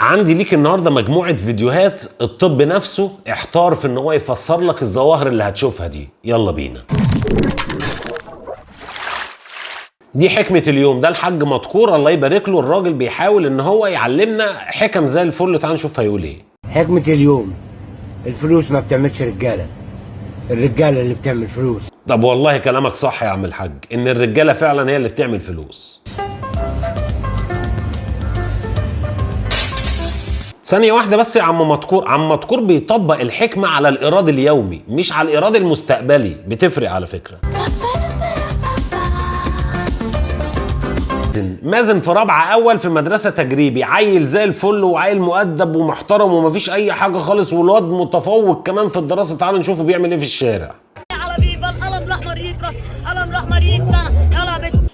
عندي ليك النهارده مجموعة فيديوهات الطب نفسه احتار في ان هو يفسر لك الظواهر اللي هتشوفها دي. يلا بينا. دي حكمة اليوم، ده الحاج مدكور الله يبارك له، الراجل بيحاول ان هو يعلمنا حكم زي الفل. تعال نشوف هيقول ايه. حكمة اليوم: الفلوس ما بتعملش رجالة، الرجالة اللي بتعمل فلوس. طب والله كلامك صح يا عم الحاج، ان الرجالة فعلا هي اللي بتعمل فلوس. ثانية واحدة بس يا عم مدكور، عم مدكور بيطبق الحكمة على الإيراد اليومي مش على الإيراد المستقبلي، بتفرق على فكرة. مازن في رابعة أول في مدرسة تجريبي، عيل زي الفل وعيل مؤدب ومحترم ومفيش أي حاجة خالص، والواد متفوق كمان في الدراسة. تعالوا نشوفه بيعمل إيه في الشارع.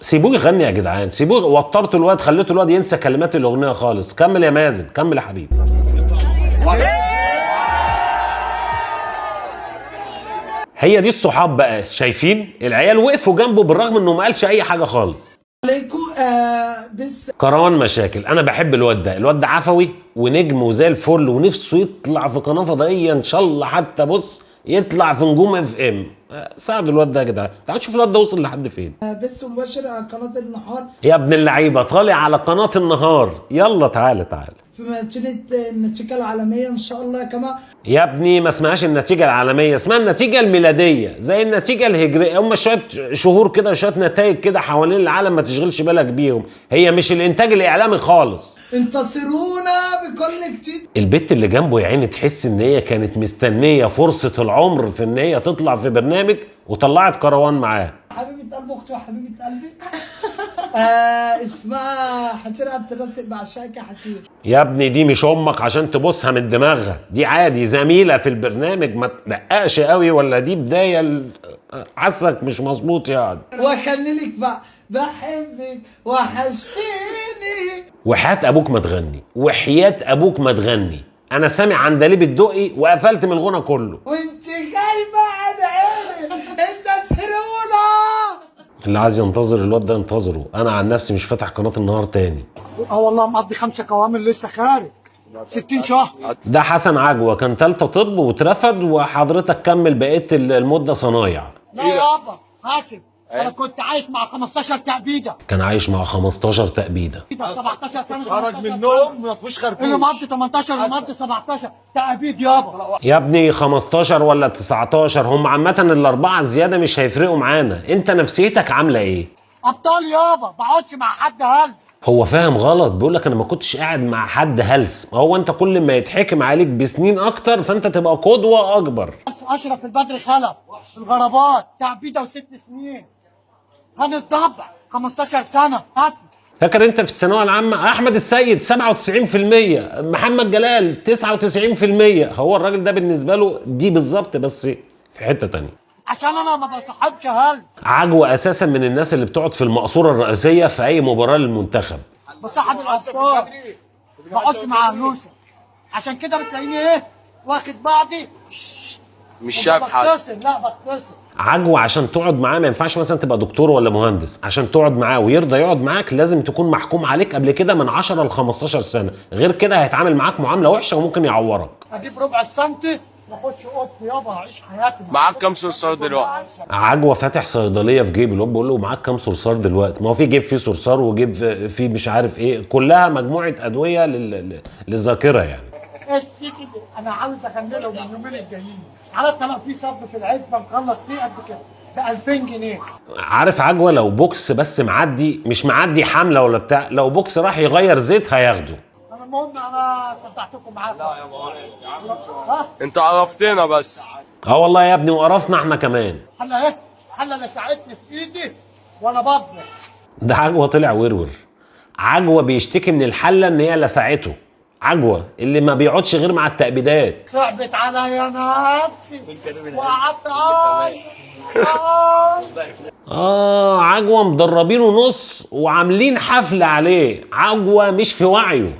سيبوه يغني يا جدعان، سيبوه، وترتوا الواد، خليتوا الواد ينسى كلمات الأغنية خالص. كمل يا مازن، كمل يا حبيبي. هي دي الصحاب بقى، شايفين العيال وقفوا جنبه بالرغم انه ما قالش اي حاجة خالص. عليكم بس كروان مشاكل، انا بحب الواد ده، الواد ده عفوي ونجم وزي الفل، ونفسه يطلع في قناة فضائية ان شاء الله، حتى بص يطلع في نجوم FM. ساعدوا الواد ده يا جدعان، تعالوا شوف الواد ده وصل لحد فين. بس مباشر على قناة النهار يا ابن اللعيبة، طالع على قناة النهار. يلا تعالى تعالى في مدينة النتيجة العالمية ان شاء الله. كما يا ابني ما اسمهاش النتيجة العالمية، اسمها النتيجة الميلادية زي النتيجة الهجرية. هم شوية شهور كده وشوية نتائج كده حوالين العالم، ما تشغلش بالك بيهم، هي مش الانتاج الاعلامي خالص. انتصرونا بكل جديد. البت اللي جنبه يا عيني تحس ان هي كانت مستنية فرصة العمر في ان هي تطلع في برنامج، وطلعت كروان معاه. حبيبة قلب اختي وحبيبة قلبي اسمها حتير عبد الرازق، بعشقك يا حتير. يا ابني دي مش امك عشان تبوسها من دماغها، دي عادي زميله في البرنامج، ما تدققش قوي، ولا دي بداية عسك مش مظبوط يعني. واخليلك بقى بحبك وحشتيني. وحياة ابوك ما تغني، وحياة ابوك ما تغني، انا سامع عندليب الدقي وقفلت من الغنى كله. وانت غايبة عن عيني انت سهرونا. اللي عايز ينتظر الواد ده ينتظره، انا عن نفسي مش فاتح قناة النهار تاني. والله مقضي 5 كوامل لسه خارج 60 شهر. ده حسن عجوة كان تالتة طب واترفد، وحضرتك كمل بقية المدة صنايع. لا يابا حاسب، انا كنت عايش مع 15 تأبيدة. كان عايش مع 15 تأبيدة. 17 سنة خرج من النوم ما فيهوش خرطوش. اللي مقضي 18 واللي مقضي 17 تأبيد يابا. يا ابني 15 ولا 19، هم عامة الأربعة الزيادة مش هيفرقوا معانا، أنت نفسيتك عاملة إيه؟ أبطال يابا، بقعدش مع حد هلس. هو فاهم غلط، بيقول لك أنا ما كنتش قاعد مع حد هلس. هو أنت كل ما يتحكم عليك بسنين أكتر فأنت تبقى قدوة أكبر. أشرف البدر خلف الغرابات تعبيدة و6 سنين، هاني الضبع 15 سنة قتل. فاكر انت في الثانوية العامة احمد السيد 97%، محمد جلال 99%. هو الراجل ده بالنسبة له دي بالظبط، بس في حتة تانية. عشان انا ما بصاحبش هلس. عجوه اساسا من الناس اللي بتقعد في المقصورة الرئيسية في اي مباراة للمنتخب. بصاحب الابطال، ما بقعدش مع هلوسه، عشان كده بتلاقيني ايه واخد بعضي مش شايف حد. بتصل، لا بتصل. عجوه عشان تقعد معاه ما ينفعش مثلا تبقى دكتور ولا مهندس، عشان تقعد معاه ويرضى يقعد معاك لازم تكون محكوم عليك قبل كده من 10 ل 15 سنة، غير كده هيتعامل معاك معاملة وحشة وممكن يعورك. اجيب ربع السنتي واخش اوضتي يابا، اعيش حياتي. معاك كام صرصار دلوقتي؟ عجوه فاتح صيدلية في جيبه، الواد بيقول له معاك كام صرصار دلوقتي؟ ما هو في جيب فيه صرصار وجيب فيه مش عارف ايه، كلها مجموعة ادوية للذاكرة يعني. ايه السيكي دي؟ انا عاوز اغني لهم اليومين الجايين. على الطلاق في صب في العزبة مخلص فيه قد كده ب 2000 جنيه. عارف عجوه لو بوكس بس معدي، مش معدي حمله ولا بتاع، لو بوكس راح يغير زيت هياخده. انا المهم انا صدعتكم معاكم. لا يا انت عرفتنا بس. اه والله يا ابني وقرفنا احنا كمان. حله ايه؟ حله اللي ساعدتني في ايدي وانا بطبخ. ده عجوه طلع ورور. عجوه بيشتكي من الحلة ان هي لسعته. عجوه اللي ما بيقعدش غير مع التأبيدات. صعبت عليا نفسي وقعدت اي عجوه مدربينه نص وعاملين حفلة عليه. عجوه مش في وعيه.